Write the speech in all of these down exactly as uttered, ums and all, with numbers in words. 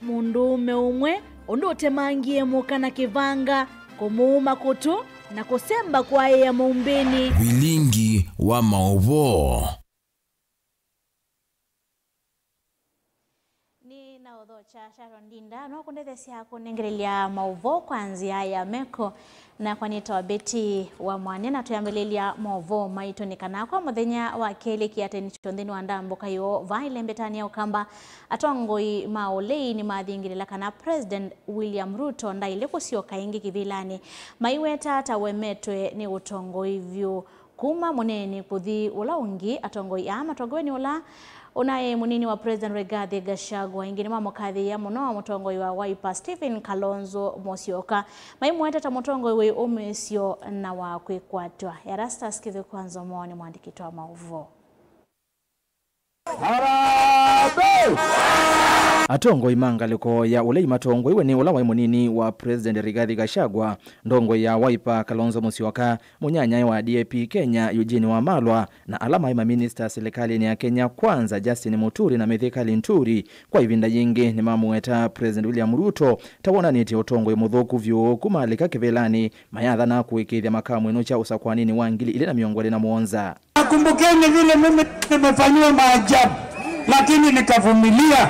Mũndũũme ũmwe ũndũ ũtemangie mũka na kĩvanga, kũmũũma kũtũ, na kũsemba kwaĩa mũumbĩnĩ. Vilingi wa maũvoo. Nĩ na ũthokya Sharon Ndinda, no kũndethesya kũnengelelya maũvoo kwa nzĩa ya meko. Nakwa nĩtawa Betty wa Mwanya, na twĩambĩlĩlya maũvoo maitũ nĩ kana kwa mũthenya wa kelĩ kĩatanĩsyo nthĩnĩ wa ndambũka yoo vaa ĩlembetanĩ ya Ũkamba, atongoi ma ũlei nĩmathingĩlĩla kana President William Ruto ndaĩle kũsyoka ĩngĩ kĩvĩlanĩ, maiweta ta wemetwe nĩ ũtongoi vyũ. Kuma mũneeni kũthi ũla ũngĩ, atongoi aa matongoew'e nĩ ũla ũnaĩ mũnini wa President Rigathi Gachagua. Ĩngĩ nĩmamũkathĩĩa mũno mũtongoi wa Wiper Stephen Kalonzo Musyoka, maimũete ta mũtongoi wĩ ũmĩĩsyo na wa kwĩkwatw'a. Erastus Kĩthũku wa Nzomo nĩ mwandĩki wa maũvoo. Harambee! Atongoi ma ngalĩko ya ũlei matongoew'e nĩ ũla waĩ mũnini wa President Rigathi Gachagua, ndongoi ya Wiper Kalonzo Musyoka, mũnyanyae wa D A P Kenya Eugene Wamalwa, na ala maĩ maminista silikalĩnĩ ya Kenya Kwanza, Justin Muturi na Mithika Linturi, kwa ĩvinda yĩngĩ nĩmamũweta President William Ruto ta wonanĩtye ũtongoi mũthũku vyũ kuma alika kĩvĩlanĩ mayathana kũĩkĩĩthya makamwĩnũkya ũsakwaninĩ wa ngili ilĩ na mĩongo ĩlĩ na mũonza. Nakumbukeni vile mimi nimefanyiwa maajabu, lakini nikavumilia.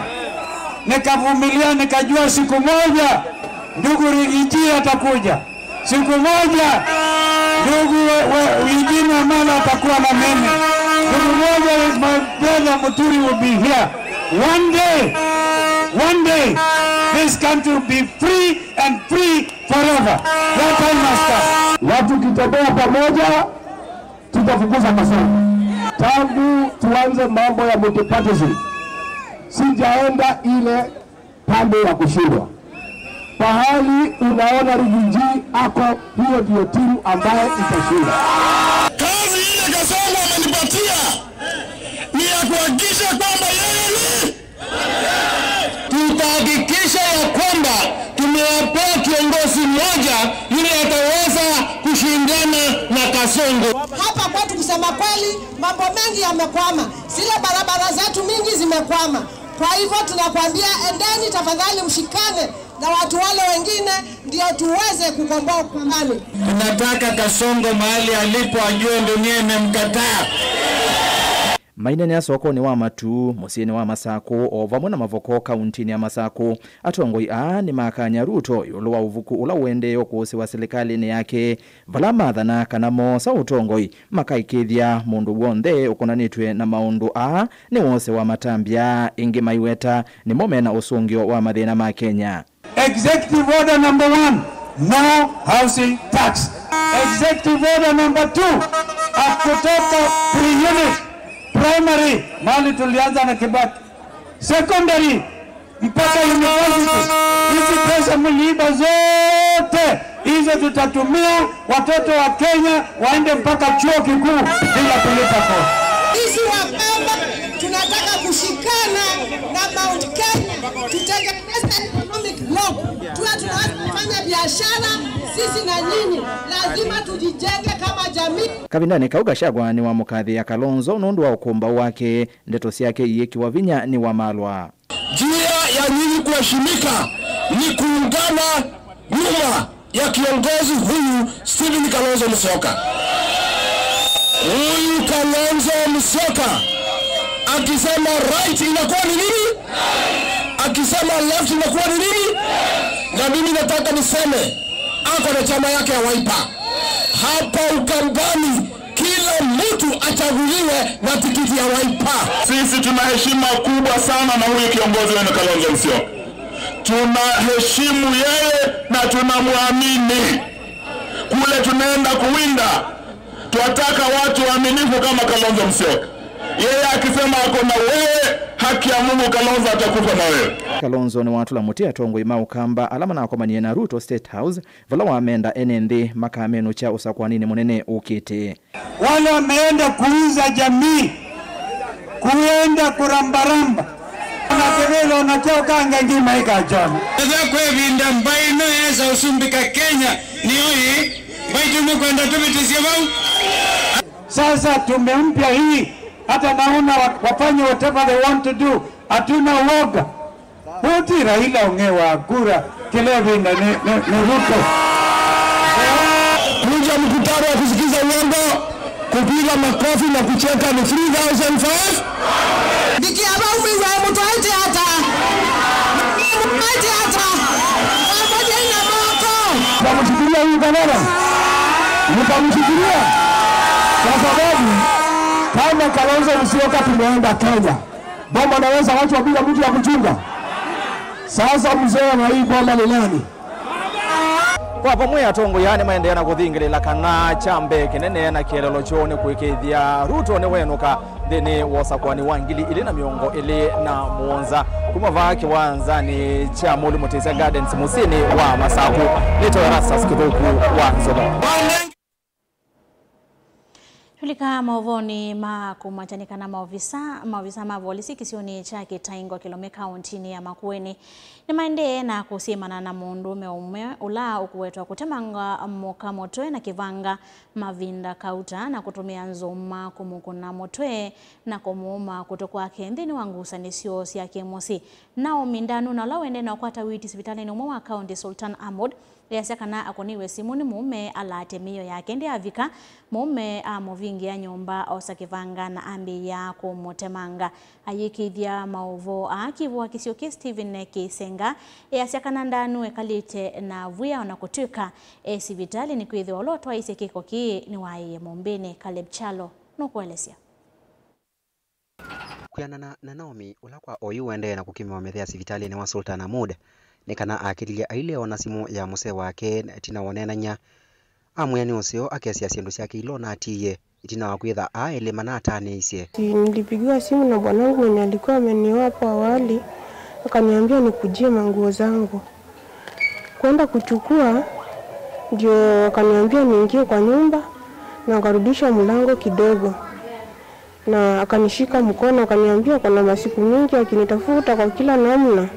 Nikavumilia, nikajua siku moja ndugu Rigiji atakuja. Siku moja ndugu we, we, Eugene Wamalwa atakuwa na mimi. Siku moja my brother Muturi will be here. One day, one day, this country will be free and free forever. That time must come. Watu kitembea pamoja, tutafukuza kasoro. Tangu tuanze mambo ya multipartism, sijaenda ile pande ya kushindwa. Pahali unaona Rigiji ako, hiyo ndio timu ambayo itashinda. Kazi ile Kasongo amenipatia ni ya kuhakikisha kwamba yeye ni Tutahakikisha ya kwamba tumewapea kiongozi mmoja yule ataweza kushindana na Kasongo. Hapa kwetu, kusema kweli, mambo mengi yamekwama. Zile barabara zetu mingi zimekwama. Kwa hivyo tunakuambia, endeni tafadhali mshikane na watu wale wengine ndio tuweze kukomboa Ukambani. Tunataka Kasongo mahali alipo ajue dunia imemkataa. Maineenea sokonĩ wa Matuu, mũsyĩnĩ wa Masakũ, o vamwe na Mavoko, kauntinĩ ya Masakũ, atongoi aa nĩmakany'a Ruto ĩũlũ wa ũvuku ũla ũendee ũkũsĩwa silikalĩnĩ yake, vala mathana kana moosa ũtongoi, makaĩkĩĩthya mũndũ w'onthe ũkonanĩtw'e na maũndũ aa nĩwosewa matambya. Ĩngĩ maiweta nĩmo mena ũsũngĩo wa mathĩna ma Kenya. Executive order number one, no housing tax. Executive order number two, Akutoko pre-unit, primary, mali tulianza na Kibaki, secondary, mpaka university. Hizi pesa mliiba zote, hizo tutatumia watoto wa Kenya waende mpaka chuo kikuu bila kulipa kodi. Sisi wa Pemba tunataka kushikana na Mount Kenya, tutengeneze economic bloc, tuwe tunaweza kufanya biashara sisi na nyinyi. Lazima tujijenge kama jamii. Kavindanĩ kau, Gachagua nĩwamũkathĩĩa Kalonzo nũndũ wa ũkũmbaũ wake, ndeto syake iĩkĩwa vinya nĩ Wamalwa. Njia ya nyinyi kuheshimika ni kuungana nyuma ya kiongozi huyu Stephen Kalonzo Musyoka. Huyu Kalonzo Musyoka akisema right inakuwa ni nini? Akisema left inakuwa ni nini? Na mimi nataka niseme, ako na chama yake ya Wiper. Hapa Ukambani, kila mtu achaguliwe na tikiti ya Wiper. Sisi tuna heshima kubwa sana na huyu kiongozi wenu Kalonzo Musyoka. Tunaheshimu yeye na tunamwamini. Kule tunaenda kuwinda, twataka watu waaminifu kama Kalonzo Musyoka. Yeye akisema ako na wewe, haki ya Mungu, Kalonzo atakufa na wewe. Kalonzo nĩwatũla mũtĩ atongoi ma Ũkamba ala manakomanie na Ruto State House, vala wamenda ene nthĩ makamenũkya ũsakwaninĩ mũnene ũkĩte. Wale wameenda kuuza jamii, kuenda kurambaramba. Na kĩvĩla onakyo kange ngima ikachona. Ethwa kwĩ ĩvinda mbaĩ ĩno yesa ũsumbĩka Kenya nĩyo ĩĩ, mbaitũ nĩkwenda tũvĩtĩsye vau. Sasa tume mpya hii, hata naona wa-, wafanye whatever they want to do. Hatuna uoga. Huyu ti Raila ung'ewa kura kila ĩvinda nĩ, nĩ, nĩ Ruto. Kuja mkutano wa kusikiza uongo, kupiga makofi na kucheka ni three thousand five. Ndikia vau mwiwa mũtwaĩte ata? Mũtwaĩte ata? Pamoja na moko. Mtamshikilia huyu gavana? Mtamshikilia? Kwa sababu kama Kalonzo Musyoka tumeenda Kenya, Boma naweza wachwa bila mtu ya kuchunga. Sasa mzee wa hii boma ni nani? Kwa vamwe, atongoi aa nĩmaendeea na kũthingĩlĩla kana kya mbee kĩnene na kĩeleelo kyoo nĩ kũĩkĩĩthya Ruto nĩwenũka nthĩnĩ wa ũsakũani wa ngili ilĩ na mĩongo ĩlĩ na mũonza kuma vaa kĩwanzanĩ kya Mũlũ Mũtĩsya Gardens mũsyĩnĩ wa Masaku. Nĩtawa Erastus Kĩthũku wa Nzomo. Tũlika maũvoonĩ ma kũmakya nĩ kana maovisa, maovisa ma volisi kĩsionĩ kya Kĩtaingwa Kĩlome kaũntĩnĩ ya Makueni nĩmaendee na kũsyĩmana na mũndũũme ũmwe ũla ũkũwetwa kũtemanga mũka mũtwe na kĩvanga mavinda kauta na kũtũmĩa nzũma kũmũkũna mũtwe na kũmũũma kũtũ kwake nthĩnĩ wa ngusanĩsyo sya kĩmũsyĩ. Naomi Ndanu, na ũla ũendee na ũkwata witi sivitalĩnĩ ũmwe wa kaũntĩ, Sultan Ahmud, easya kana akũnĩiwe simũ nĩ mũũme alaate mĩio yake. Ĩndĩ avika, mũũme amũvingĩa nyũmba, osa kĩvanga na ambĩĩa kũmũtemanga. Ayĩkĩĩthya maũvoo aa kĩvũa kĩsio kĩ, Stephen Kĩsenga, easya kana Ndanu ekalĩte na vwĩa o na kũtw'ĩka e sivitalĩ nĩkwĩthĩwa ũla ũtwaĩisye kĩko kĩĩ nĩwaaĩie mũmbĩnĩ. Caleb Kyalo nũkũelesya. Kwĩanana na Naomi, ũla kwa oyu ũendee na kũkĩmĩwa mĩthea sivitalĩnĩ wa Sultan Ahmud, nĩ kana akĩlilye ailye oona simũ ya mũsee wake, na ĩtina wa ũneenany'a, amwĩa nĩ ũseo akesĩa syĩndũ syake ila ũnatiie, ĩtina wa kwĩtha aa elĩ manatanĩisye. Si-, nilipigiwa simu na bwanangu mwenye alikuwa ameniua hapo awali, akaniambia nikujie manguo zangu. Kwenda kuchukua, ndio akaniambia niingie kwa nyumba, na akarudisha mlango kidogo. Na akanishika mkono, akaniambia kuna masiku mingi akinitafuta kwa kila namna.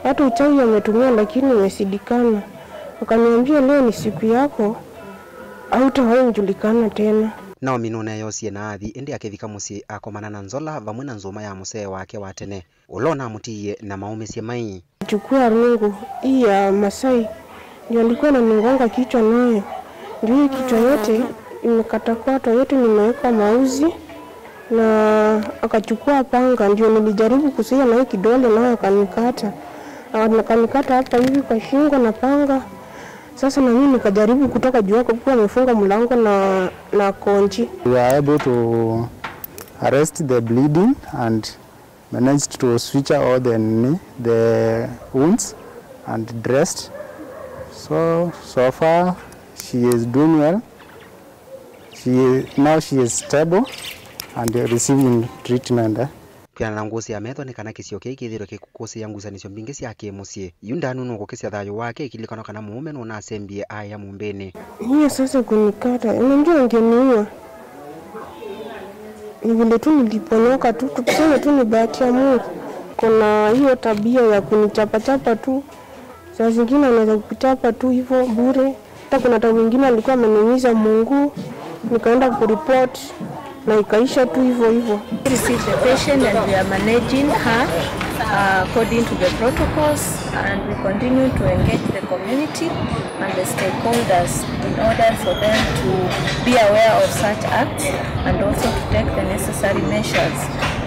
Hata uchawi ametumia, lakini imeshindikana. Akaniambia, "Leo ni siku yako, hautawahi julikana tena." Naomi nũneeyosie na athi, ĩndĩ akĩvika mũsyĩ akomana na Nzola vamwe na nzũma ya mũsee wake wa tene, ũla ũnamũtiie na maũmĩsye mai. Chukua rungu hii ya Masai, ndio alikuwa ananigonga kichwa nayo. Ndio hii kichwa yote imekatakatwa, yote nimewekwa mauzi, na akachukua panga, ndio nilijaribu kuzuia na hii kidole, nayo akanikata. Akanikata hapa hivi kwa shingo na panga. Sasa na mimi nikajaribu kutoka juu yake, kuwa amefunga mlango na, na konji. We were able to arrest the bleeding and managed to suture all the, the wounds and dressed. So, so far, she is doing well. She, now she is stable and receiving treatment, eh. Kwĩanana na ngũsĩ ya metho nĩ kana kĩsio kĩĩ kĩthĩĩtwe kĩkũkũsĩĩa ngusanĩsyo mbingĩ sya kĩ-mũsyĩ. Yu Ndanu nũkũkĩsya thayũ wake ĩkilikanwa kana mũũme nũnasembie aĩa mũmbĩnĩ. Hiyo sasa kunikata, unajua angeniua. Ni vile tu niliponyoka tu, tuseme tu ni bahati ya Mungu. Kuna hiyo tabia ya kunichapachapa tu. Saa zingine anaweza kuchapa tu hivyo bure. Hata kuna time ingine alikuwa ameniumiza mguu, nikaenda kuripoti na ikaisha tu hivyo hivyo. We received the patient and we are managing her, uh, according to the protocols, and we continue to engage the community and the stakeholders in order for them to be aware of such acts and also to take the necessary measures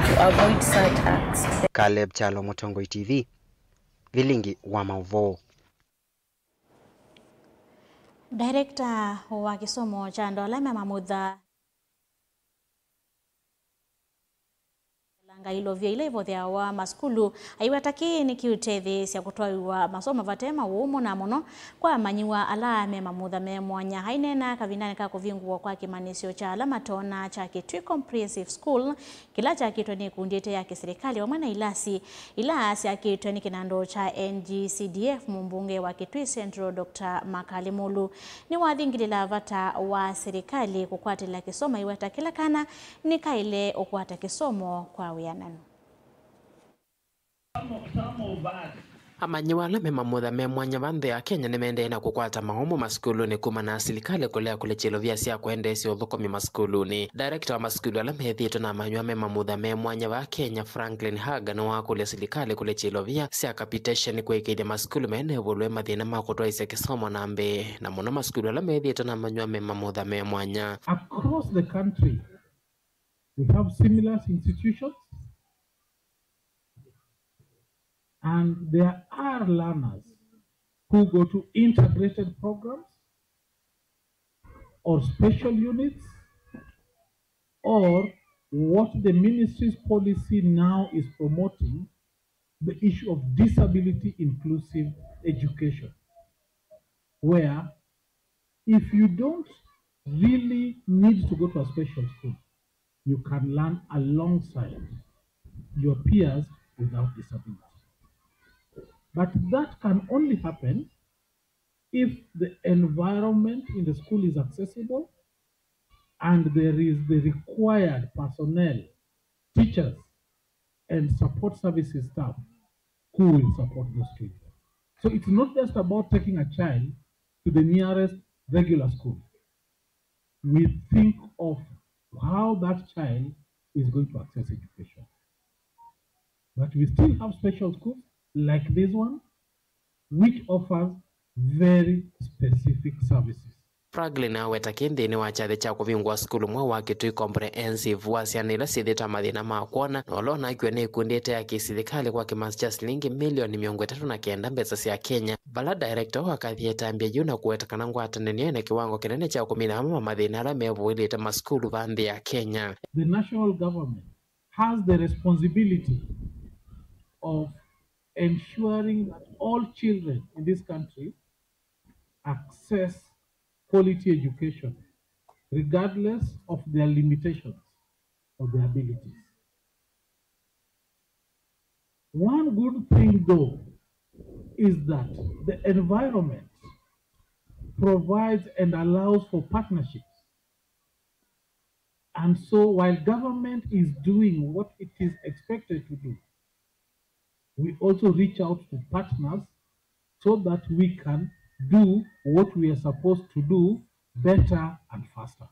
to avoid such acts. Caleb Kyalo, Mũtongoi T V, Vilingi wa Maũvoo. Director wa kĩsomo kya andũ ala me mamutha langa ilovia ila ivotheawa masukulu aiweta kĩĩ nĩkĩũtetheesya kũtwaĩwa masomo vate mawũũ mũno na mũno kwa amanyĩw'a ala me mamutha me mwanya. Aineena kavindanĩ ka kũvingũwa kwa kĩmanyĩsyo kya ala matoona kya Kitui Comprehensive School, kĩla kyakĩtwe nĩ ĩkundi ĩte ya kĩsilikalĩ vamwe na ilasi ila syakĩtwe nĩ kĩnandũ kya N G C D F, mũmbunge wa Kitui Central, Doctor Makali Mulu, nĩwathingĩlĩla vata wa silikalĩ kũkwatĩla kĩsomo aiweta kĩla kana nĩkaĩle ũkwata kĩsomo kwa wĩananu. Some of, some of us, Amanyĩw'a ala me mamutha me mwanya va nthĩ ya Kenya nĩmaendee na kũkwata maũmũ masukulunĩ kumana na silikalĩ kũlea kũlĩkya ilovia sya kũendeesya ũthũkũmi masukulunĩ. Director wa masukulu ala methĩĩtwe na amanyĩw'a me mamutha me mwanya va Kenya, Franklin Haga, nĩwakũlya silikalĩ kũlĩkya ilovia sya capitation kwĩkĩĩthya masukulu mena ĩvũlũ e mathĩna ma kũtwaĩĩsya kĩsomo na mbee, na mũno masukulu ala methĩĩtwe na amanyĩw'a me mamutha me mwanya. Across the country, we have similar institutions, and there are learners who go to integrated programs or special units, or what the ministry's policy now is promoting, the issue of disability inclusive education, where if you don't really need to go to a special school, you can learn alongside your peers without disability. But that can only happen if the environment in the school is accessible and there is the required personnel, teachers, and support services staff who will support those children. So it's not just about taking a child to the nearest regular school. We think of how that child is going to access education. But we still have special schools like this one, which offers very specific services. Franklin aweta kĩ nthĩnĩ wa kyathĩ kya kũvingũa sukulu mweũ wa Kitui Comprehensive wa syana ila syĩthĩĩtwe na mathĩna ma kwona, na ũla ũnakiwe nĩ ĩkundi ĩte ya kĩsilikalĩ kwa kĩmanzi kya silingi milioni mĩongo ĩtatũ na kenda mbesa sya Kenya, vala director ũũ akathi etambya yu na kũweta kana ngwatanĩo nĩyo ĩna kĩwango kĩnene kya kũmina amwe ma mathĩna ala mevũĩlĩte masukulu va nthĩ ya Kenya. The national government has the responsibility of ensuring that all children in this country access quality education regardless of their limitations or their abilities. One good thing, though, is that the environment provides and allows for partnerships. And so, while government is doing what it is expected to do, we also reach out to partners so that we can do what we are supposed to do better and faster.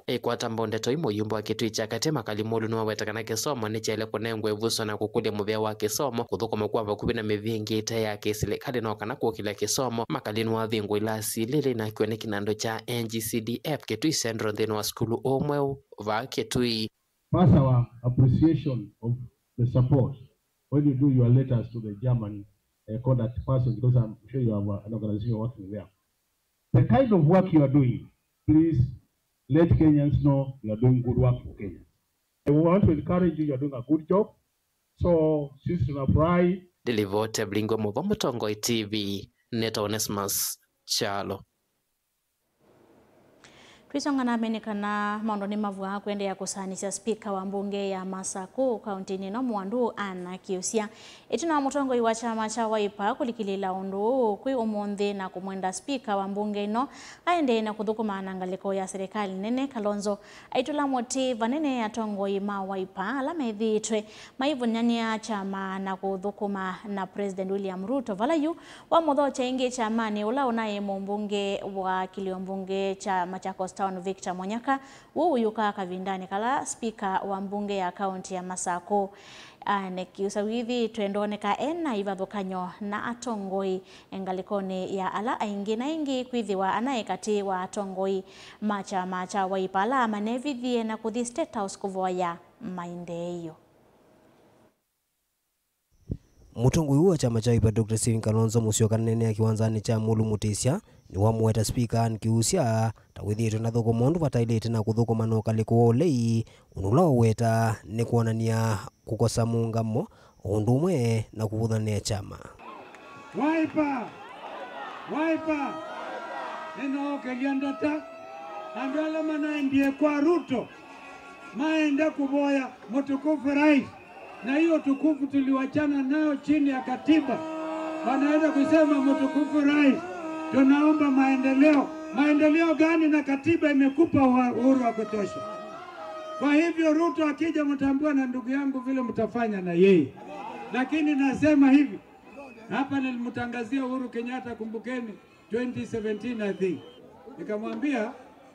Ĩkwata mbo ndeto ii, mũyumbe wa Kitui kya Katĩ Makali Mũlu nĩwaweta kana kĩsomo nĩkyaĩle kũnengwa ĩvuso na kũkũlya mũvĩa wa kĩsomo, kũthũkũma kwa vakuvĩ na mĩvĩngĩ ĩte ya kĩsilikalĩ no kana kũkĩlya kĩsomo. Makali nĩwavingũa ilasi ila ila inakiwe nĩ kĩnandũ kya N G C D F Kitui Central nthĩnĩ wa sukulu ũũ mweũ vaa Kitui. Pass our appreciation of the support when you do your letters to the German, uh, contact person, because I'm sure you have, uh, an organization working there. The kind of work you are doing, please let Kenyans know you are doing good work for Kenya. I want to encourage you, you are doing a good job. So, sisi tunafurahi. Ndilivote Blingo Muva, Mũtongoi T V, nĩtawa Onesmus Kyalo. Twĩsonga na mbee nĩ kana maũndũ nĩmavw'aa kũendeea kũsaanĩsya spika wa mbunge ya Masakũ kaũntĩnĩ ĩno Mwandu Anna Kiusya. Ĩtina wa mũtongoi wa kyama kya Wiper kũlikĩlĩĩla ũndũ ũũ kwĩ ũmũnthĩ na kũmwenda spika wa mbunge ĩno aendee na kũthũkũma na ngalĩko ya silikalĩ nene, Kalonzo aitũla mũtĩ vanene atongoi ma Wiper ala methĩĩtwe maivũnyanĩa kyama na kũthũkũma na President William Ruto, vala yu wamũthokya ĩngĩ kyamanĩ ũla ũnaĩ mũmbunge wa kĩlĩo mbunge kya Machakos Town, Victor Munyaka, ũũ ũyũkaa kavindanĩ kala spika wa mbunge ya kaũntĩ ya Masakũ, Anne Kiusya wĩthĩĩtwe ndoneka e na ivathũkany'o na atongoi ngalĩkonĩ ya ala aingĩ, na ĩngĩ kwĩthĩwa anaĩ katĩ wa atongoi ma kyama kya Wiper ala manevithie na kũthi State House kũvoya maendeeo. Mũtongoi ũũ wa kyama kya Wiper, Doctor Stephen Kalonzo Musyoka, aneenea kĩwanzanĩ kya Mũlũ Mũtĩsya, nĩwamũweta spika Anne Kiusya ta wĩthĩĩtwe ndathũkũma ũndũ vataĩlĩte na kũthũkũma na ũkalĩko wa ũlei, ũndũ ũla waweta nĩ kwonany'a kũkosa mũũngamo o ũndũ ũmwe na kũvũthanĩa kyama. Wiper! Wiper! Nĩnookelya ndata andũ ala manaendie kwa Ruto maende kũvoya mũtukufu rais, na hiyo utukufu tuliwachana nayo chini ya katiba. Wanaenda kusema, "Mtukufu Rais, tunaomba maendeleo." Maendeleo gani na katiba imekupa wa-, uhuru wa kutosha? Kwa hivyo Ruto akija, mtambua na ndugu yangu vile mtafanya na yeye. Lakini nasema hivi, Hapa nilimtangazia Uhuru Kenyatta, kumbukeni, twenty seventeen, I think. Nikamwambia,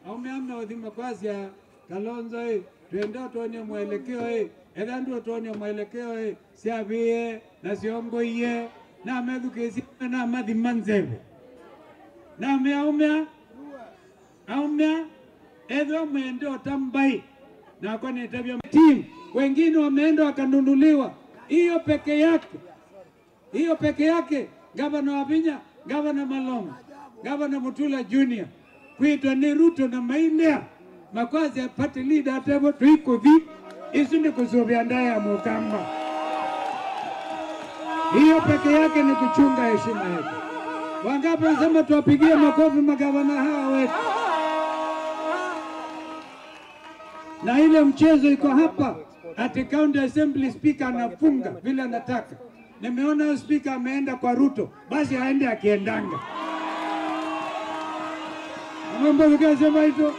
aume ame othima kwasya, Kalonzo ĩ, twende ũtwonie mwelekeo ĩ, etha ndũ ũtwonie mwelekeo ĩ, syavĩe na syongoie, namethukĩĩsye, namathima nzeve. Namea, aumea, aumea, ethwa mwende ũtambai, nakwa nĩtavya team, wengine wameenda wakanunuliwa. Hiyo peke yake, hiyo peke yake, Gavana Wavinya, Gavana Malonga, Gavana Mutula Junior, kwĩtwa nĩ Ruto na mailea, makwasya party leader atevo tũikũthi, isu nĩ kũsũvĩa ndaĩa ya Mũkamba. Hiyo peke yake ni kuchunga heshima yetu. Wangapi wanasema tuwapigie makofi magavana hawa wetu? Na ile mchezo iko hapa, ati county assembly speaker anafunga vile anataka. Nimeona huyo speaker ameenda kwa Ruto, basi aende akiendanga. Amembo vikasema hivyo,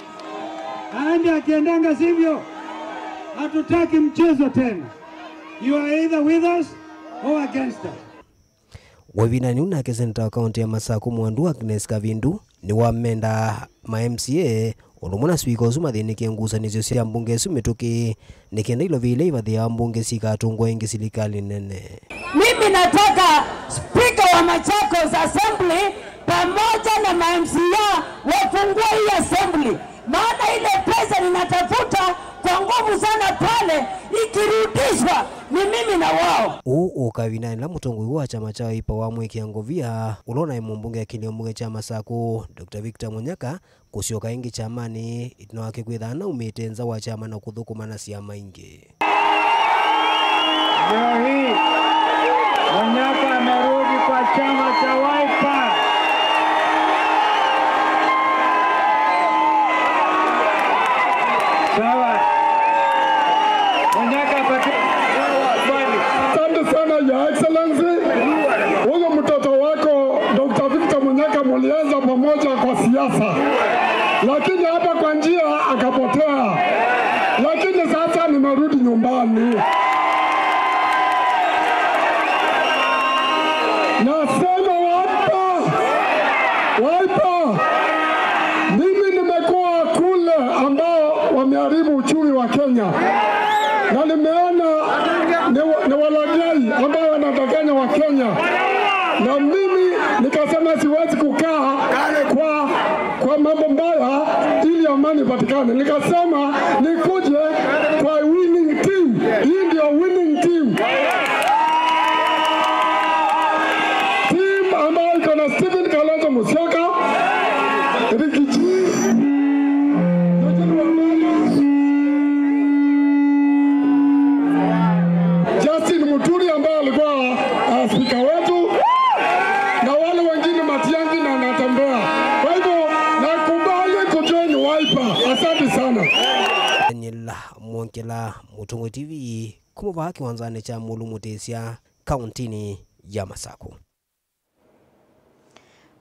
aende akiendanga, sivyo? Hatutaki mchezo tena. You are either with us or against us. Kwa ĩvinda yĩu nake seneta wa kaũntĩ ya Masaku Mwandu Agnes Kavindu nĩwamenda ma M C A ũndũ ũmwe na spika ũsu mathĩnĩkĩe ngusanĩsyo sya mbunge ĩsu mĩtũkĩ, nĩ kenda ilovia ila ivathĩawa mbunge sikatũngwa ĩngĩ silikalĩ nene. Mimi nataka spika wa Machakos Assembly pamoja na ma M C A wafungue hii assembly, maana ile pesa ninatafuta kwa nguvu sana pale ikirudishwa ni mimi na wao. Ũu ũka ĩvindanĩ yĩla mũtongoi wa kyama kya Wiper wa mwĩkĩa ngovia, ũla ũnaĩ mũmbunge akĩlio mbunge kya Masaku, Doctor Victor Munyaka, kũsyoka ĩngĩ kyamanĩ, ĩtina wake kwĩthaa naumĩte nza wa kyama na kũthũkũma na syama ingĩ. Leo hii, Munyaka amerudi kwa chama cha Wiper. Sawa. Munyaka apate swali. Asante sana, Your Excellency. Huyo mtoto wako, Doctor Victor Munyaka, mulianza pamoja kwa siasa, lakini hapa kwa njia akapotea, lakini sasa nimerudi nyumbani. Nasema Wiper, Wiper, mimi nimekuwa kule ambao wameharibu uchumi wa Kenya, na nimeona ni, ni walaghai ambao wanadanganya wa Kenya, na mimi nikasema siwezi kukaa kwa, kwa mambo mbaya ili amani ipatikane. Nikasema nikuje kwa winning team. Hii ndio winning team. Team ambayo iko na Stephen Kalonzo Musyoka, Riggy G, Eugene Wamalwa, Justin Muturi ambaye alikuwa, uh, spika wetu, na wale wengine, Matiang'i na Natembeya. Kwa hivyo nakubali kujoin Wiper. Asante sana. Daniel Mwongela, Mũtongoi T V, kuma vaa kĩwanzanĩ kya Mũlũ Mũtĩsya, kaũntĩnĩ ya Masaku.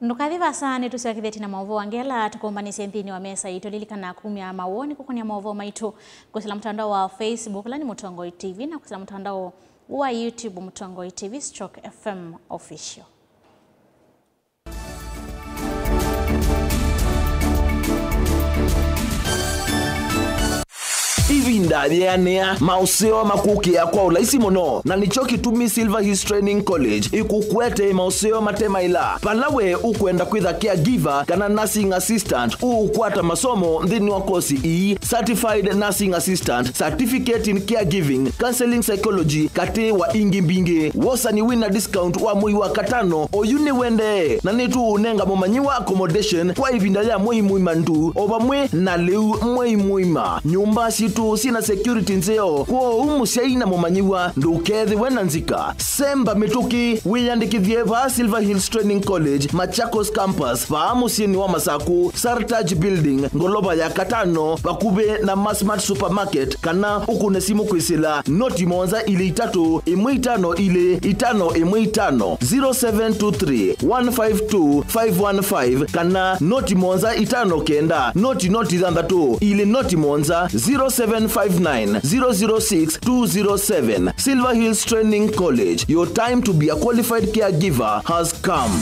Ndũkathi vasa, nĩtũsyokethĩtye na maũvoo angĩ ala tũkũmbanĩsye nthĩnĩ wa mesa yitũ. Lilikana kumya mawoni kũkũnĩa maũvoo maitũ kwĩsĩla mũtandao wa Facebook, ũla nĩ Mũtongoi T V, na kwĩsĩla mũtandao wa YouTube, Mũtongoi T V stroke F M Official. Ĩvinda yĩanĩa, maũseo makũkĩa kwa ũlaisi mũno, na nĩkyo kĩtumi Silver Hills Training College ĩkũkwete maũseo mate maĩla. Vala we ũkwenda kwĩtha caregiver kana nursing assistant, ũũkwata masomo nthĩnĩ wa kosi ii: Certified Nursing Assistant, Certificate in Caregiving, Counseling Psychology, katĩ wa ingĩ mbingĩ. Wosani wĩna discount wa mwei wa katano oyu nĩwendee, na nĩtũũnenga mũmanyĩwa accommodation kwa ĩvinda ya mwei mũima ndu, o vamwe na lĩu mwei mũima. Nyũmba sitũ syĩna security nzeo, kwoou mũsyai na mũmanyĩwa ndũkethĩwe na nzika. Semba mĩtũkĩ, wĩyandĩkĩthye vaa Silver Hills Training College, Machakos Campus, vaa mũsyĩnĩ wa Masaku, Sartaj Building, ngolova ya katano, vakuvĩ na Masmart Supermarket, kana ũkũne simũ kwĩsĩla noti mũonza ilĩ itatũ ĩmwe itano ilĩ itano ĩmwe itano, zero seven two three, one five two, five one five, kana noti mũonza itano kenda, noti noti thanthatũ ilĩ noti mũonza, zero seven five nine zero zero six two zero seven. Silver Hills Training College, your time to be a qualified caregiver has come.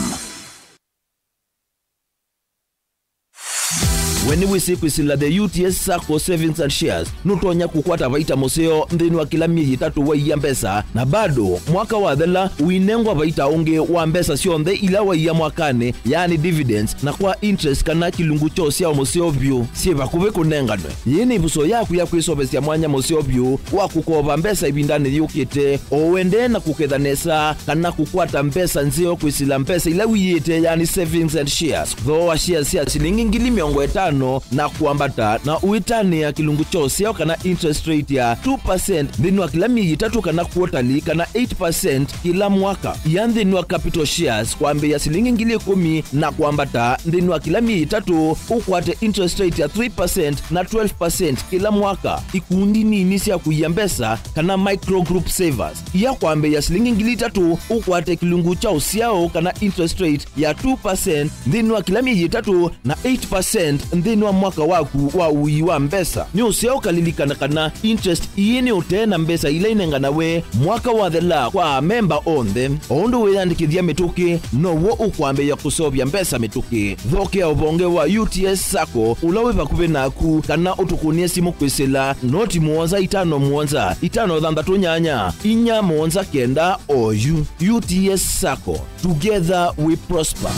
We nĩwĩsĩ kwĩsĩla the U T S Sacco Savings and Shares, nũtonya kũkwata vaita mũseo nthĩnĩ wa kĩla myei ĩtatũ waiya mbesa, na bado mwaka wathela ũinengwa vaita ũngĩ wa mbesa syonthe ila waiya mwakanĩ, yaani dividends, na kwa interest kana kĩlungu kya ũsyao mũseo vyũ syĩ vakuvĩ kũnenganwe. Yĩĩ nĩ ĩvuso yaku ya kwĩseũvĩsya mwanya mũseo vyũ wa kũkova mbesa ĩvindanĩ yũkĩte, o ũendee na kũketha nesa kana kũkwata mbesa nzeo kwĩsĩla mbesa ila wĩyĩĩte, yaani savings and shares. Thooa shares sya silingi ngili mĩongo ĩtano na kwambata, na ũitanĩa kĩlungu kya ũsyao kana interest rate ya two percent nthĩnĩ wa kĩla myei ĩtatũ kana quarterly, kana eight percent kĩla mwaka. Ia nthĩnĩ wa capital shares kwambĩĩa silingi ngili ĩkũmi na kwambata nthĩnĩ wa kĩla myei ĩtatũ, ũkwate interest rate ya three percent na twelve percent kĩla mwaka. Ikundi nini sya kũia mbesa kana micro group savers, ia kwambĩĩa silingi ngili itatũ, ũkwate kĩlungu kya ũsyao kana interest rate ya two percent nthĩnĩ wa kĩla myei ĩtatũ na eight percent nthĩnĩ wa mwaka waku wa ũii wa mbesa. Nĩ ũseo ũkalilikana kana interest ii nĩ ũtee na mbesa ila inenganawe mwaka wathela kwa amemba onthe. O ũndũ wĩyandĩkĩthya mĩtũkĩ, now'o ũkwambĩĩa kũseũvya mbesa mĩtũkĩ. Thokea ũvonge wa U T S Sacco ũla wĩ vakuvĩ naku, kana ũtũkũnĩe simũ kwĩsĩla noti mũonza itano mũonza itano thanthatũ nyanya inya mũonza kenda oyu. U T S Sacco, together we prosper.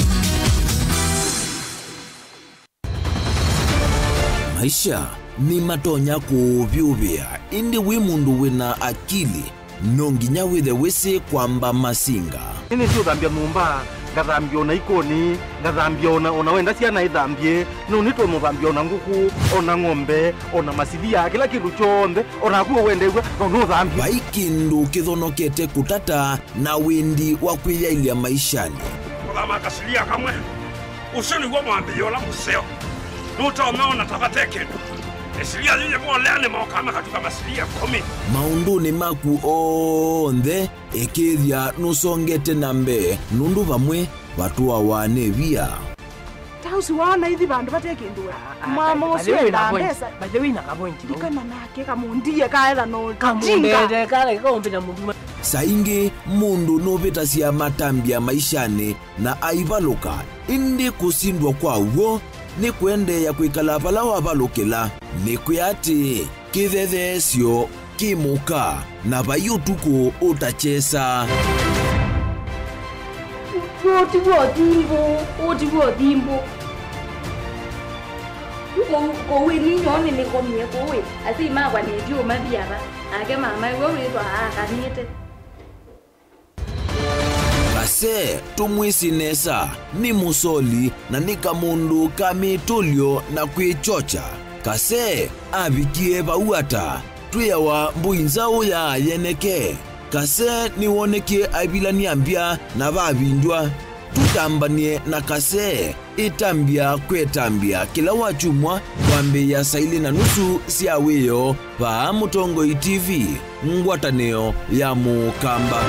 Maisha nĩmatonya kũũvyũvĩa, ĩndĩ wĩ mũndũ wĩna akili, no nginya wĩthe wĩsĩ kwamba masinga. Nĩnĩsĩ ũthambya nyũmba, ngathambya ona ikoni, ngathambya ona, ona wenda syana ithambye, no nĩtwe mũthambya ona ngũkũ, ona ng'ombe, ona masilia, kĩla kĩndũ kyonthe, ona naku ũwendew'a, no nũthambye. Vai kĩndũ kĩthonokete kũtata na wĩndi wa kwĩyaĩlya maishanĩ. Kũthama kasilia kamwe. Ũsu nĩw'o mwambĩĩo ũla mũseo. Nũtonya ona ta vate kĩndũ. Ĩsilia yĩyĩ moleanĩ mokaa makatuka masilia ĩkũmi. Maũndũnĩ maku onthe, ĩkĩĩthya nũsongete na mbee, nũndũ vamwe vatũawa nĩ via. Ta ũsu waona ithi vandũ vate kĩndũ we. Ah, ah, mama by the ũsu way, endaa na point, mbesa. By the way, na ka point, no? Ndikana nake kamũndie kaetha no kamũndete kala kaũmbĩ na mũndũ. Saa ingĩ mũndũ nũvĩtasya matambya maishanĩ na aivalũka, ĩndĩ kũsindwa kwa w'o nĩ kũendeea kwĩkala vala wavalũkĩla. Nĩkwĩa atĩĩ, kĩthetheesyo kĩ mũka, na vai ũtukũ ũtakyesa. Ũũ ti w'o thimbũ, ũũ ti w'o thimbũ. Kũu, kũu ĩ ninyoo nĩnĩkomie kũu ĩ, asyai makwa nĩtyo mathi ava, nake mama ĩwe wĩthwa aakanĩte. Kase, tũmwĩsĩ nesa, nĩ mũsoli na nĩ kamũndũ ka mĩtũlyo na kwĩkyokya. Kase avikie vau ata? Twĩawa mbũi nzaũ ya yeneke. Kase nĩwonekie aivilany'a mbya na vavindywa. Tũtambany'e na Kase. Ĩtambya kwĩ ĩtambya kĩla wakyumwa kwambĩĩa saa ilĩ na nusu sya wĩoo vaa Mũtongoi T V, ngwatanĩo ya Mũkamba.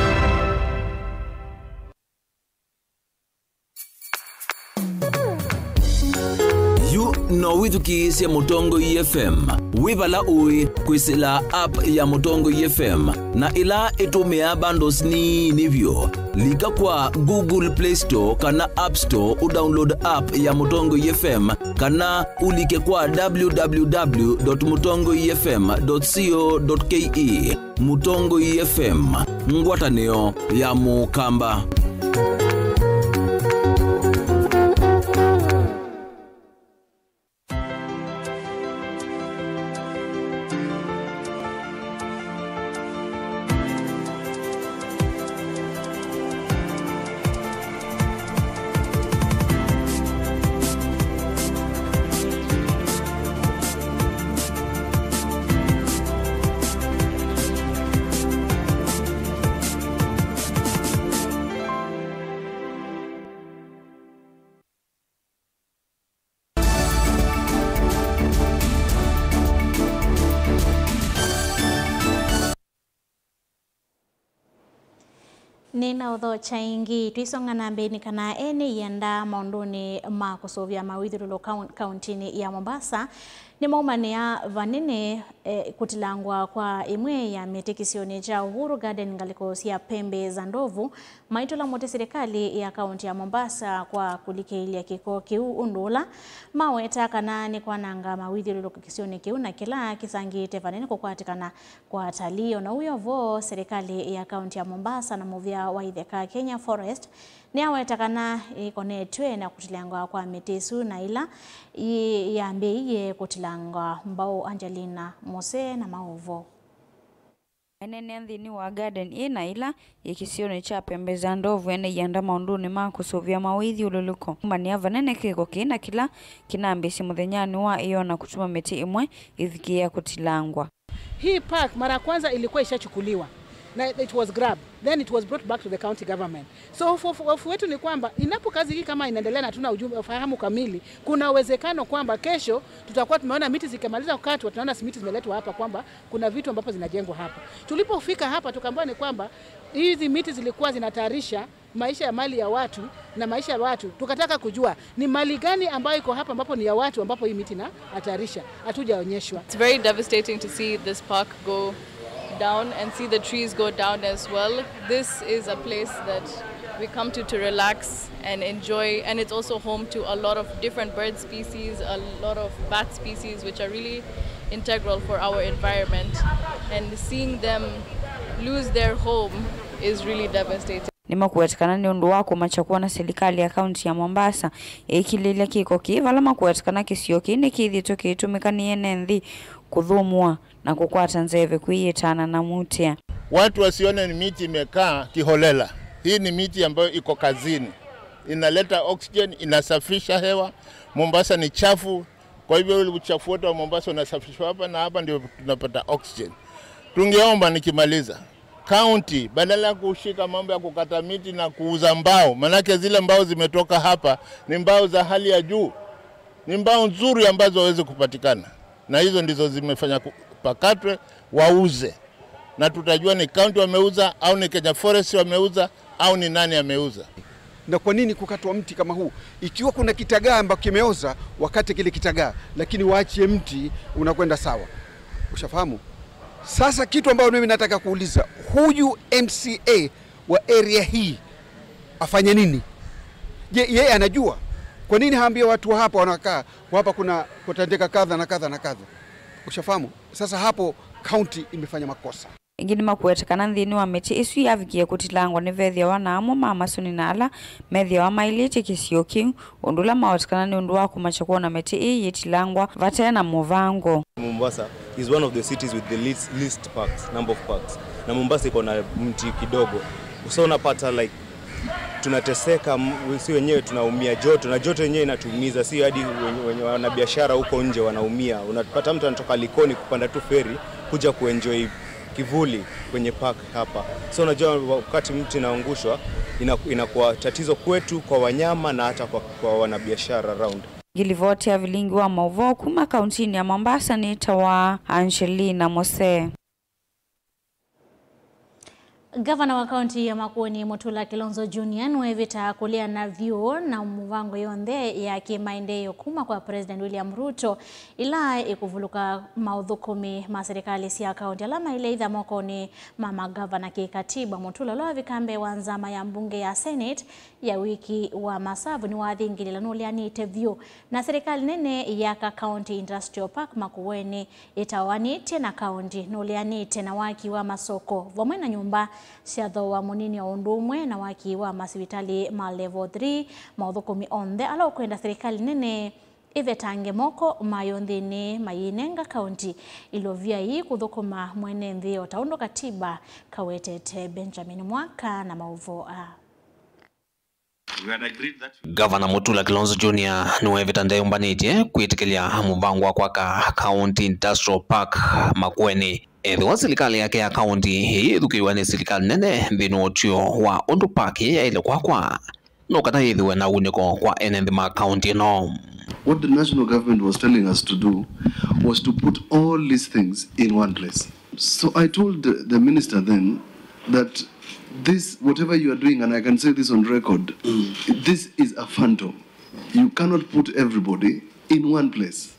Yu no wĩthukĩĩsye Mũtongoi F M wĩ vala ũĩ kwĩsĩla app ya Mũtongoi F M, na ĩla ĩtũmĩaa bundles nini vyũ. Lika kwa Google Play Store kana App Store ũdownload app ya Mũtongoi F M, kana ũlike kwa w w w dot mũtongoi f m dot co dot k e. Mũtongoi F M, ngwatanĩo ya Mũkamba. Nĩnaũthokya ĩngĩ, tũisonga na mbee nĩ kana ene ienda maũndũnĩ ma kũsũvĩa mawĩthyũlũlũko kaun-, kauntinĩ ya Mombasa Nĩmaumanĩa vanene, eh, kũtilangwa kwa ĩmwe ya mĩtĩ kĩsionĩ kya Uhuru Garden ngalĩko sya Pembe za Ndovu, maitũla mũtĩ silikalĩ ya kaunti ya Mombasa kwa kũlikĩĩlya kĩko kĩu, ũndũ ũla maweta kana nĩ kwananga mawĩthyũlũlũko kĩsionĩ kĩu na kĩla kĩsangĩĩte vanene kũkwatĩkana kwa atalii. O na ũu wĩ o vo, silikalĩ ya kaunti ya Mombasa na mũvĩa wa itheka Kenya Forest nĩyaweta kana ĩkonetw'e na kũtilangwa kwa mĩtĩ ĩsu na ĩla yĩ-, yambĩĩie kũtilangwa mbaũ. Angelina Mose na maũvoo. Enenea nthĩnĩ wa garden ĩ na ĩla yĩ kĩsionĩ kya Pembe za Ndovu ene ianda maũndũnĩ ma kũsũvĩa mawĩthyũlũlũko. Maumanĩa vanene kĩko kĩĩ na kĩla kĩnambĩĩsye mũthenyanĩ wa ĩyoo na kũtuma mĩtĩ ĩmwe ĩvikĩĩa kũtilangwa. Hii park mara ya kwanza ilikuwa ishachukuliwa na it was grabbed, then it was brought back to the county government. So hofu, hofu, hofu wetu ni kwamba inapo kazi hii kama inaendelea na hatuna ujumbe, ufahamu kamili, kuna uwezekano kwamba kesho tutakuwa tumeona miti zikimaliza kukatwa, tunaona miti zimeletwa hapa kwamba kuna vitu ambapo zinajengwa hapa. Tulipofika hapa tukaambiwa ni kwamba hizi miti zilikuwa zinatayarisha maisha ya mali ya watu na maisha ya watu. Tukataka kujua ni mali gani ambayo iko hapa ambapo ni ya watu ambapo hii miti inahatarisha. Hatujaonyeshwa. It's very devastating to see this park go down and see the trees go down as well. This is a place that we come to to relax and enjoy, and it's also home to a lot of different bird species, a lot of bat species, which are really integral for our environment, and seeing them lose their home is really devastating. Nĩmakũweta kana nĩ ũndũ wa kũmakya kwona silikalĩ ya kaunti ya Mombasa ĩikilĩlya kĩko kĩĩ, vala makũweta kana kĩsio kĩĩ nĩkĩthĩĩtwe kĩitũmĩka nĩ ene nthĩ kũthũmũa na kũkwata nzeve kwĩyĩtana na mũtĩa. Watu wasione ni miti imekaa kiholela. Hii ni miti ambayo iko kazini, inaleta oxygen, inasafisha hewa. Mombasa ni chafu, kwa hivyo ule uchafu wote wa Mombasa unasafishwa hapa, na hapa ndio tunapata oxygen. Tungeomba, nikimaliza, county, badala ya kushika mambo ya kukata miti na kuuza mbao, manake zile mbao zimetoka hapa ni mbao za hali ya juu, ni mbao nzuri ambazo hawezi kupatikana, na hizo ndizo zimefanya ku-, pakatwe, wauze, na tutajua ni county wameuza au ni Kenya Forest wameuza au ni nani ameuza. Na kwa nini kukatwa mti kama huu? Ikiwa kuna kitagaa ambacho kimeoza, wakate kile kitagaa, lakini waachie mti unakwenda sawa. Ushafahamu? Sasa kitu ambayo mimi nataka kuuliza, huyu M C A wa area hii afanya nini? Je, yeye anajua? Kwa nini haambia watu wa hapa wanakaa, hapa kuna kutendeka kadha na kadha na kadha? Ushafahamu? Sasa hapo county imefanya makosa. Ĩngĩ nĩmakũweta kana nthĩnĩ wa mĩtĩ ĩsu yavikie kũtilangwa nĩvethĩawa na amwe ma masũni na ala methĩawa maĩlĩtye kĩsio kĩu, ũndũ ũla maweta kana nĩ ũndũ wa kũmakya kwona mĩtĩ ĩĩ yĩtilangwa vate na mũvango. Mombasa is one of the cities with the least, least parks, number of parks. Na Mombasa iko na mti kidogo. So unapata, like, tunateseka, m-, si wenyewe tunaumia joto, na joto yenyewe inatuumiza, si hadi wenye, wenye wanabiashara huko nje wanaumia. Unapata mtu anatoka Likoni kupanda tu feri kuja kuenjoy kivuli kwenye park hapa. So unajua wakati mti inaangushwa, ina-, inakuwa tatizo kwetu, kwa wanyama na hata kwa, kwa wanabiashara around. Ngilivoti ya vilingi wa mauvoo kuma kauntinĩ ya Mombasa nĩtawa Angelina Mose. Ngavana wa kaunti ya Makueni, Mutula Kilonzo Junior, nĩwevĩta kũleana vyũ na mĩvango yonthe ya kĩmaendeeo kuma kwa President William Ruto, ĩla ĩkũvuluka maũthũkũmi ma silikalĩ sya kaunti ala mailye itha mokonĩ ma magavana kĩkatiba. Mutula, ũla wavika mbee wa nzama ya mbunge ya Senate, ya wĩki wa masavu nĩwathingĩlĩla nũleanĩte vyũ na silikalĩ nene yaka County Industrial Park Makueni ĩtawanĩtye na kaunti. Nũleanĩte na waki wa masoko vamwe na nyũmba sya thooa mũnini, o ũndũ ũmwe na waki wa masivitalĩ ma level three. Maũthũkũmi onthe ala ũkwenda silikalĩ nene ĩvetange moko mayo nthĩnĩ mayĩnenga kaunti ilovia ii kũthũkũma mwene nthĩ, o ta ũndũ katiba kawetete. Benjamin Mwaka na maũvoo aa. Ngavana Mutula Kilonzo Junior nĩwevĩta ndeyũmbanĩtye kwĩtĩkĩlya mũvango wa kwaka County Industrial Park Makueni. Ethĩwa silikalĩ yake ya kaunti ĩyĩthukĩĩwa nĩ silikalĩ nene nthĩnĩ wa ũtw'ĩo wa ũndũ park ĩĩ yaĩle kwakwa, no kana yĩthĩwe na ũunĩko kwa ene nthĩ ma kaunti ĩno. What the national government was telling us to do was to put all these things in one place. So I told the, the minister then that this, whatever you are doing, and I can say this on record, this is a phantom. You cannot put everybody in one place.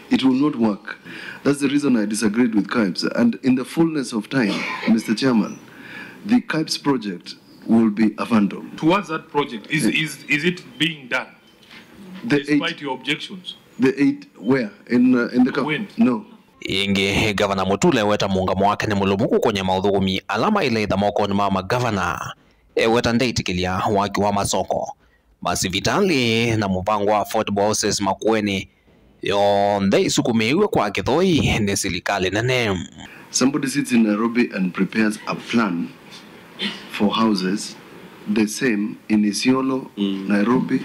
It will not work. That's the reason I disagreed with KAIPS. And in the fullness of time, Mister Chairman, the KAIPS project will be abandoned. Towards that project, is, is, is it being done? The eight, despite your objections? The eight, where? In, uh, in the co- When? No. Ĩngĩ, Gavana Mutula eweta mũũngamo wake nĩ mũlũmu kũkony'a maũthũkũmi ala maĩle ĩtha mokonĩ ma magavana. Eweta ndeĩtĩkĩlya waki wa masoko, masivitalĩ na mũvango wa affordable houses Makueni, yonthe ĩsukumĩĩw'e kwa kĩthoi nĩ silikalĩ nene. Somebody sits in Nairobi and prepares a plan for houses the same in Isiolo, mm, Nairobi,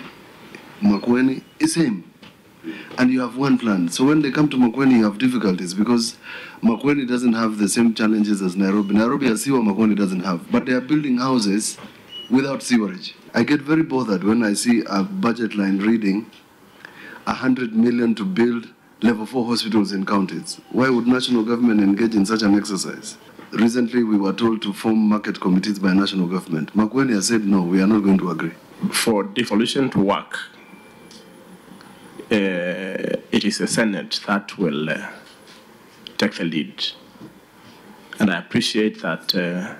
Makueni, the same. And you have one plan. So when they come to Makueni, you have difficulties because Makueni doesn't have the same challenges as Nairobi. Nairobi has sewer, Makueni doesn't have. But they are building houses without sewerage. I get very bothered when I see a budget line reading a hundred million to build level four hospitals in counties. Why would national government engage in such an exercise? Recently, we were told to form market committees by national government. Makueni has said, "No, we are not going to agree." For devolution to work, uh, it is the Senate that will, uh, take the lead. And I appreciate that, uh,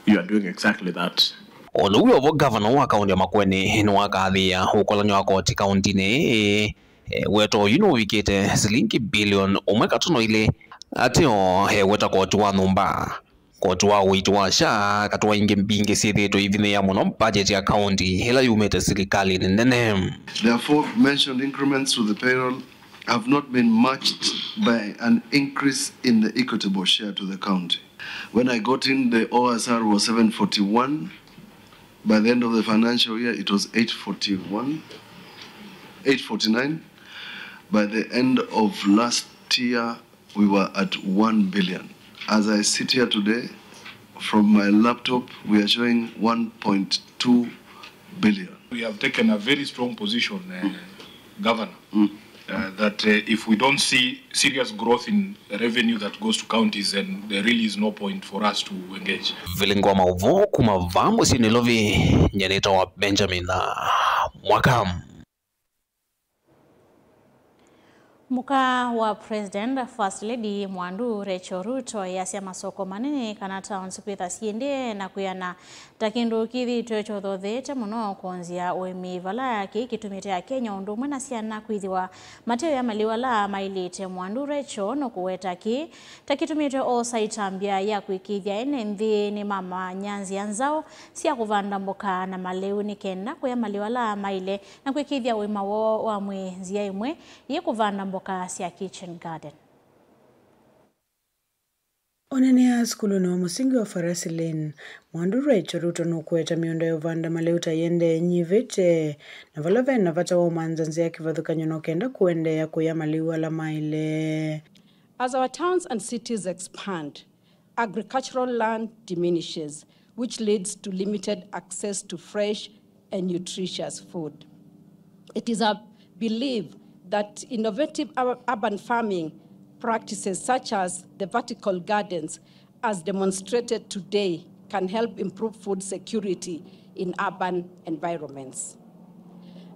you are doing exactly that. O na ũu wĩ o vo, gavana wa kaũntĩ ya Makueni nĩwakathĩĩa ũkolany'o wa koti kaũntĩnĩ ĩĩ. E, weto ũyu nũvikĩte silingi bilioni ũmwe katono ilĩ. Ateo, e, weta koti wa nyũmba, koti wa ũiiti wa SHA, katwa ingĩ mbingĩ syĩthĩĩtwe ivinyĩĩa mũno budget ya kaũntĩ ĩla yumĩte silikalĩnĩ nene. The aforementioned increments to the payroll have not been matched by an increase in the equitable share to the county. When I got in, the O S R was seven forty-one. By the end of the financial year, it was eight forty-one, eight forty-nine. By the end of last year, we were at one billion. As I sit here today, from my laptop, we are showing one point two billion. We have taken a very strong position, uh, Governor, mm, uh, that, uh, if we don't see serious growth in revenue that goes to counties, then there really is no point for us to engage. Vilingo wa maũvoo kuma vaa mũsyĩ Nairobi, nyanĩta wa Benjamin na Mwaka. Mũka wa President, First Lady Mwandu Rachel Ruto, easya masoko manene kana towns kwĩtha syĩendee na kwĩana ta kĩndũ kĩthĩĩtwe kyothotheete mũno kũnzĩa ũĩmi, vala kĩĩ kĩtumĩte Akenya ũndũ ũmwe na syana kwĩthĩwa mateũya malĩu ala maĩlĩte. Mwandu Rachel nũkũweta kĩĩ ta kĩtumĩte oosa ĩtambya ya kwĩkĩĩthya ene nthĩ nĩmamanya nzĩa nzaũ sya kũvanda mboka na malĩu nĩ kenda kũya malĩu ala maĩle na kwĩkĩĩthya ũima woo wa mwĩĩ. Nzĩa ĩmwe yĩ kũvanda mboka sya kitchen garden. Oneenea sukulunĩ wa mũsingi wa Farasi Lane, Mwandu Rachel Ruto nũkũweta mĩũnda ya ũvanda malĩu ta ĩendee ĩnyivĩte, na vala ve na vata wa ũmanza nzĩa kĩvathũkany'o no kenda kũendeea kũya malĩu ala maĩle. As our towns and cities expand, agricultural land diminishes, which leads to limited access to fresh and nutritious food. It is a belief that innovative ur- urban farming practices such as the vertical gardens, as demonstrated today, can help improve food security in urban environments.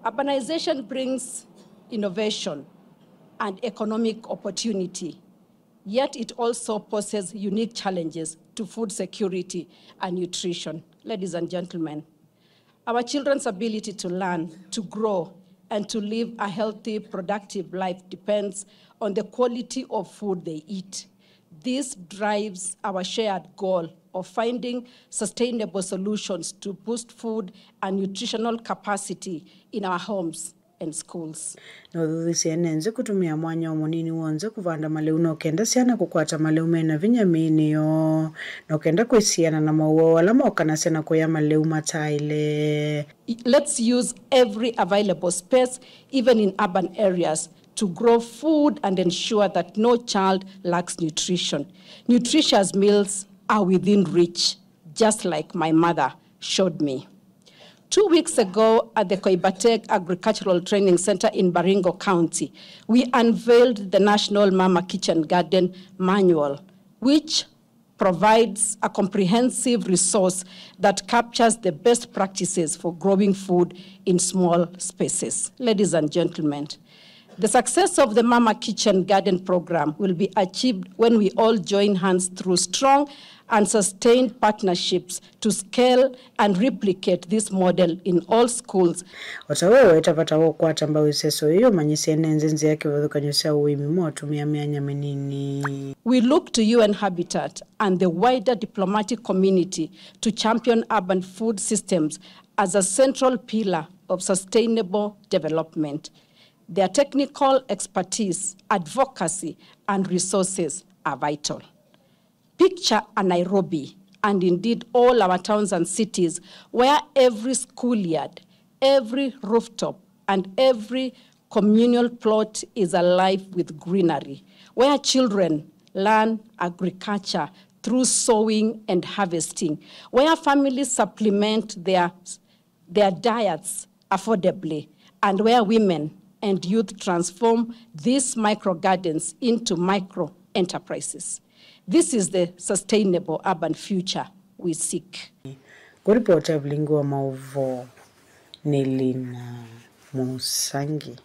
Urbanization brings innovation and economic opportunity, yet it also poses unique challenges to food security and nutrition. Ladies and gentlemen, our children's ability to learn, to grow, and to live a healthy, productive life depends on the quality of food they eat. This drives our shared goal of finding sustainable solutions to boost food and nutritional capacity in our homes and schools. Na ũthuthusye ene nzĩ kũtũmĩa mwanya o mũnini w'onthe kũvanda malĩu no kenda syana kũkwata malĩu mena vinya mĩĩnĩ yoo, no kenda kwĩsiana na mowau ala mokanasya na kũya malĩu mataĩle. Let's use every available space, even in urban areas, to grow food and ensure that no child lacks nutrition. Nutritious meals are within reach, just like my mother showed me. Two weeks ago at the Koibatek Agricultural Training Center in Baringo County, we unveiled the National Mama Kitchen Garden Manual, which provides a comprehensive resource that captures the best practices for growing food in small spaces. Ladies and gentlemen, The success of the Mama Kitchen Garden program will be achieved when we all join hands through strong and sustained partnerships to scale and replicate this model in all schools. O ta we weta vata wa ũkwata mbau ĩseso ĩĩ, ũmanyĩsye ene nthĩ nzĩa kĩvathũkany'o sya ũĩmi mwa ũtũmĩa myanya mĩnini. We look to U N Habitat and the wider diplomatic community to champion urban food systems as a central pillar of sustainable development. Their technical expertise, advocacy, and resources are vital. Picture a Nairobi, and indeed all our towns and cities, where every schoolyard, every rooftop, and every communal plot is alive with greenery, where children learn agriculture through sowing and harvesting, where families supplement their their diets affordably, and where women and youth transform these micro gardens into micro enterprises. This is the sustainable urban future we seek. Kũripota vilingi wa maũvoo nĩ Lina Mũsangi.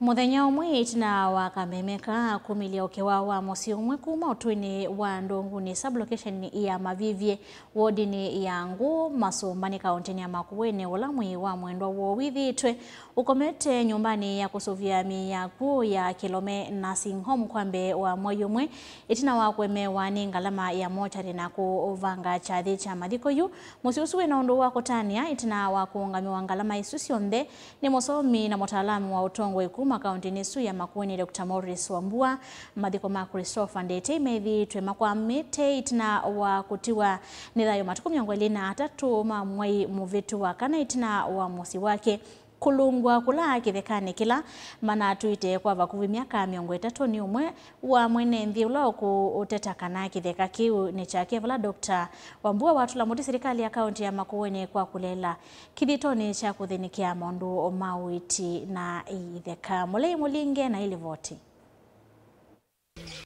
Mũthenya ũmwe ĩtina wa kameme kaa kumĩlya ũkĩwa wa mũsyĩ ũmwe kuma ũtũinĩ wa Ndũngũnĩ, sub-location ya Mavivye, wodinĩ ya Ngũũ, Masũmbanĩ, kaũntĩnĩ ya Makueni, ũla mwĩĩ wa mwendwa woo wĩthĩĩtwe ũkomete nyũmbanĩ ya kũsũvĩa mĩĩ ya akw'ũ ya Kĩlome Nursing Home kwa mbee wa mwei ũmwe, ĩtina wa kũemewa nĩ ngalama ya mochari na kũvanga kyathĩ kya mathiko yu. Mũsyĩ ũsu wĩna ũndũ wa kũtanĩa ĩtina wa kũũngamĩwa ngalama isu syonthe nĩ mũsomi na mũtaalamu wa ũtongoi kuma kaũntĩnĩ ĩsu ya Makueni, Doctor Maurice Wambua. Mathiko ma Christopher Ndetei methĩĩtwe makwamĩte ĩtina wa kũtiwa nĩ thayũ matukũ mĩongo ĩlĩ na atatũ ma mwei mũvĩtu wa kana ĩtina wa mũsyĩ wake kũlũngw'a kũla kĩthekanĩ kĩla manatwĩte kwa vakuvĩ myaka mĩongo ĩtatũ nĩ ũmwe wa mwene nthĩ ũla ũkũũteta kana kĩtheka kĩu nĩ kyake, vala Doctor Wambua watũla mũtĩ silikalĩ ya kaũntĩ ya Makueni kwa kũleela kĩthitoonĩ kya kũthĩnĩkĩa maũndũ ma ũiiti na itheka. Mũlei Mũlinge na ĩlivoti.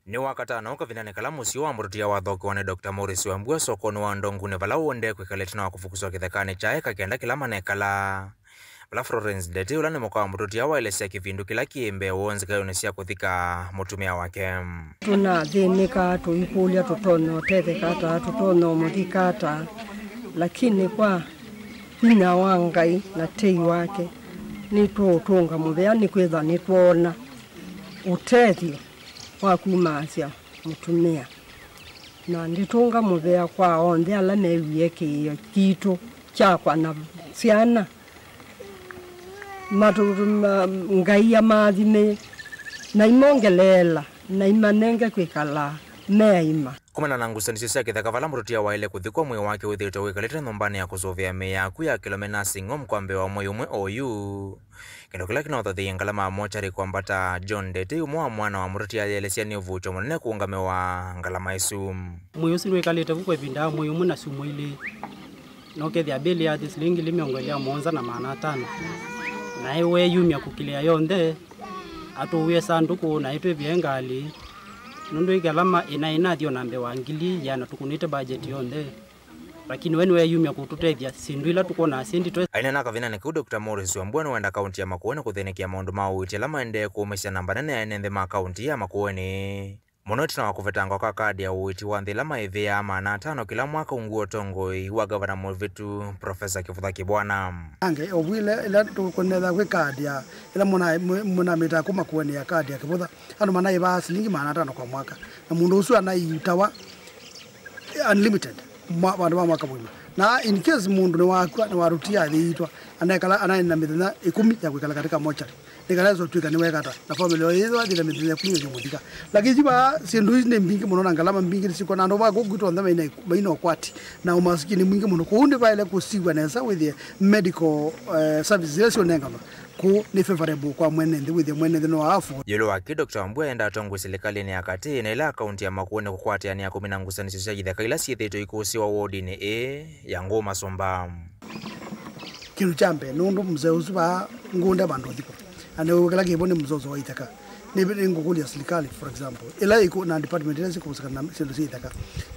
Nĩ Wakatano kavindanĩ kala mũsyĩ wa mũtũtia wathookiwa nĩ Doctor Maurice Wambua sokonĩ wa Ndũngũnĩ vala ũendee kwĩkala ĩtina wa kũvukuswa kĩthekanĩ kya eka kenda kĩla manekala. Vala Florence Ndeti, ũla nĩ mũka wa mũtũtia, waelesya kĩvindu kĩla kĩ mbee woo nzikaĩonĩ sya kũthika mũtumĩa wake. Tũnathĩnĩkaa, tũikũlya tũtonya ũtetheka ata, tũtonya ũmũthika ata, lakini kwa vinya wa Ngai na tei wake, nĩtũũtũnga mũvea nĩkwĩthwa nĩtwoona ũtethyo wa kumaasya mũtumĩa. Na ndĩtũnga mũvea kwa onthe ala mewie kĩĩo kitũ kyakwa na syana. Matũ-, ma-, Ngai amaathime, na imongeleela, na imanenge kwĩkala me aima. Kumana na ngusanĩsyo sya kĩtheka vala mũtũtia waĩle kũthikwa, mwĩĩ wake wĩthĩĩtwe wĩkalĩte nyũmbanĩ ya kũsũvĩa mĩĩ ya akw'ũ ya Kĩlome Nursing Home kwa mbee wa mwei ũmwe oyu. Kĩndũ kĩla kĩnaũthathĩie ngalama ya mochari kwambata. John Ndeti, ũmwe wa mwana wa mũtũtia, ayeelesya nĩ ũvuũkyo mũnene kũũngamĩwa ngalama ĩsu. Mwĩĩ ũsu nĩwĩkalĩte vu kwa ĩvinda ya mwei ũmwe na syumwa ilĩ, na ũkethĩa bill yathi silingi ngili mĩongo ĩlĩ na mũonza na maana atano, na ĩwe yumya kũkilĩa yonthe, atũwie sandũkũ na ĩtwĩvĩe ngalĩ, nũndũ ĩ ngalama ĩna ĩnathi o na mbee wa ngili ĩana tũkũnĩte budget yonthe. Lakini we nĩweyumya kũtũtethya syĩndũ ila tũkwonaa syĩ ndito. Aineena kavindanĩ kau, Doctor Maurice Wambua nĩwenda kaunti ya Makueni kũthĩnĩkĩa maũndũ ma ũiiti ala maendee kũũmĩsya namba nene ya ene nthĩ ma kaunti ya Makueni, mũno ĩtina wa kũvetangwa kwa kadi ya ũiiti wa nthĩ ĩla maĩvĩaa maana atano kĩla mwaka ungu wa ũtongoi wa ngavana mũvĩtu, Professor Kĩvũtha Kĩbwana. Ange, ovu ila, ila tũkũnetha kwĩ kadi ya, ila mũna-, mũ-, mũnamĩtaa kuma Makueni ya kadi ya Kĩvũtha, andũ manaĩvaa silingi maana atano kwa mwaka, na mũndũ ũsu anaiitawa unlimited mwa-, vandũ va mwaka mũima. Na in case mũndũ nĩwakw'a, nĩwarũtie athĩitwa, anekala, anaĩ na mĩthenya ĩkũmi ya kwĩkala katika mochari, nĩkala ĩso twĩka nĩwekata, na family yo yĩthwa yĩthĩle mĩthenya ĩkũmi ya mũthika. Lakini yu vaa syĩndũ ici nĩ mbingĩ mũno, na ngalama mbingĩ nĩsikwona andũ va kũu kwitũ onthe maina, maina ũkwati, na ũmasikini mwingĩ mũno. Kwoou nĩvaĩle kũsiw'a nesa wĩthĩe medical, eh, services ila syũnenganwa kũu nĩ favorable kwa mwene nthĩ, wĩthĩe mwene nthĩ no afford. Ĩũlũ wa kĩĩ, Doctor Wambua endaa atongoi silikalĩnĩ ya katĩ na ĩla ya kaunti ya Makueni kũkwatĩanĩa kũmina ngusanĩsyo sya itheka ila syĩthĩĩtwe ikũsĩwa wodinĩ ĩĩ ya Ngũũ Masũmba. Kĩndũ kya mbee, nũndũ mzee ũsu vaa ngũnde vandũ ũthikwa, na nĩwĩw'e kĩla kĩvo nĩ mzozo wa itheka. Nĩ, nĩngũkũlya silikalĩ, for example, ĩla ĩkũ na department ĩla sikũsakana na syĩndũ sya ithaka,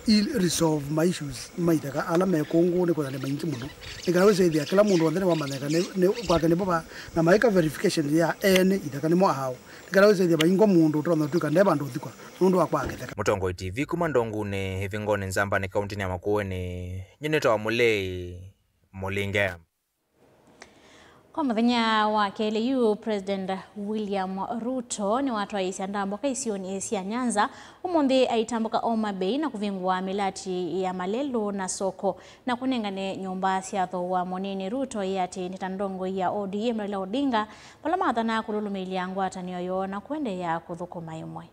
i resolve ma issues ma ithaka ala me kũngũ nĩ kwĩtha nĩ maingĩ mũno. Nĩ kana wĩsĩthĩa kĩla mũndũ onthe nĩwamanyĩka nĩ, nĩ, kwake nĩvo va, na maĩka verification ya ene ithaka nĩmo aao. Nĩ kana wĩsĩthĩa vaingwa mũndũ ũtonya ũtw'ĩka nde vandũ ũthikwa nũndũ wa kwaa kĩtheka. Mũtongoi T V kuma Ndongunĩ, Ĩvingoni Nzambanĩ, kauntinĩ ya Makueni, nyie nĩtawa Mũlei Mũlinge. Kwa mũthenya wa kelĩ yu, President William Ruto nĩwatwaĩĩsya ndambũka isionĩ sya Nyanza ũmũnthĩ, aitambũka Homa Bay na kũvingũa mĩlati ya malelũ na soko na kũnengane nyũmba sya thooa mũnini. Ruto ĩ atĩ nĩ ta ndongoi ya O D M Raila Odinga vala mathanaa kũlũlũmĩĩlya ngwatanĩo yoo na kũendeea kũthũkũma ĩmwe.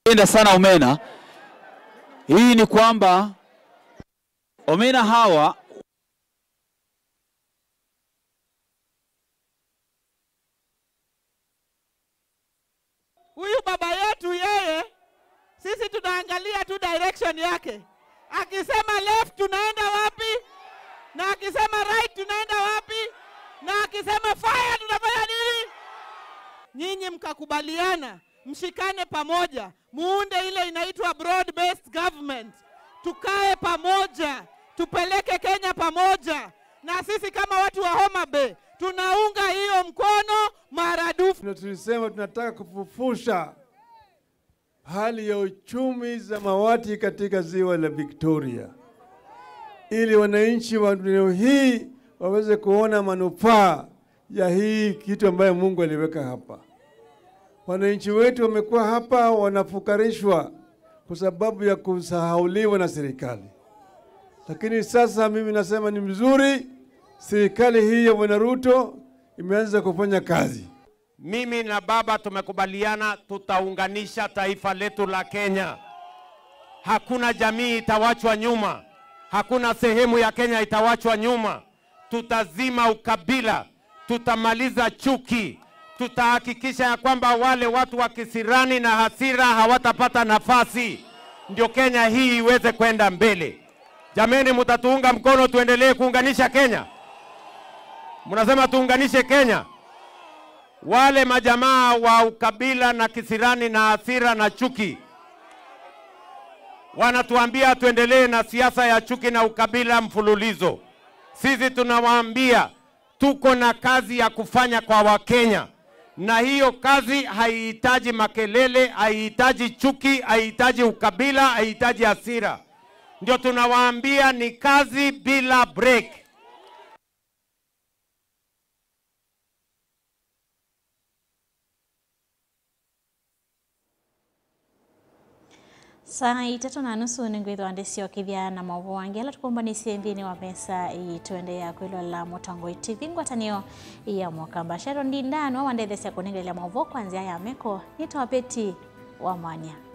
Napenda sana omena. Hii ni kwamba omena hawa Huyu baba yetu yeye, sisi tunaangalia tu direction yake. Akisema left, tunaenda wapi? Na akisema right, tunaenda wapi? Na akisema fire, tunafanya nini? Nyinyi mkakubaliana, mshikane pamoja, muunde ile inaitwa broad-based government. Tukae pamoja, tupeleke Kenya pamoja. Na sisi kama watu wa Homa Bay, tunaunga hiyo mkono maradufu. Na tulisema tunataka kufufusha hali ya uchumi samawati katika ziwa la Victoria, ili wananchi wa eneo hii waweze kuona manufaa ya hii kitu ambayo Mungu aliweka hapa. Wananchi wetu wamekuwa hapa wanafukarishwa kwa sababu ya kusahauliwa na serikali. Lakini sasa mimi nasema ni mzuri, serikali hii ya Bwana Ruto imeanza kufanya kazi. Mimi na baba tumekubaliana tutaunganisha taifa letu la Kenya. Hakuna jamii itawachwa nyuma. Hakuna sehemu ya Kenya itawachwa nyuma. Tutazima ukabila, tutamaliza chuki, tutahakikisha ya kwamba wale watu wa kisirani na hasira hawatapata nafasi, ndio Kenya hii iweze kwenda mbele. Jameni, mtatuunga mkono tuendelee kuunganisha Kenya? Mnasema tuunganishe Kenya? Wale majamaa wa ukabila na kisirani na hasira na chuki wanatuambia tuendelee na siasa ya chuki na ukabila mfululizo. Sisi tunawaambia tuko na kazi ya kufanya kwa Wakenya, na hiyo kazi haihitaji makelele, haihitaji chuki, haihitaji ukabila, haihitaji hasira. Ndio tunawaambia ni kazi bila break. Saa itatũ na nusu nĩngwĩthĩwa ndĩsyokethya na maũvoo angĩ ala tũkũmbanĩsye nthĩnĩ wa mesa ĩĩ. Tũendeea kwĩloela Mũtongoi T V, ngwatanĩo ya Mũkamba. Sharon Ndinda nĩwe wandetheesya kũnengelelya maũvoo kwa nzĩa ya meko. Nĩtawa Peti wa Mwanya.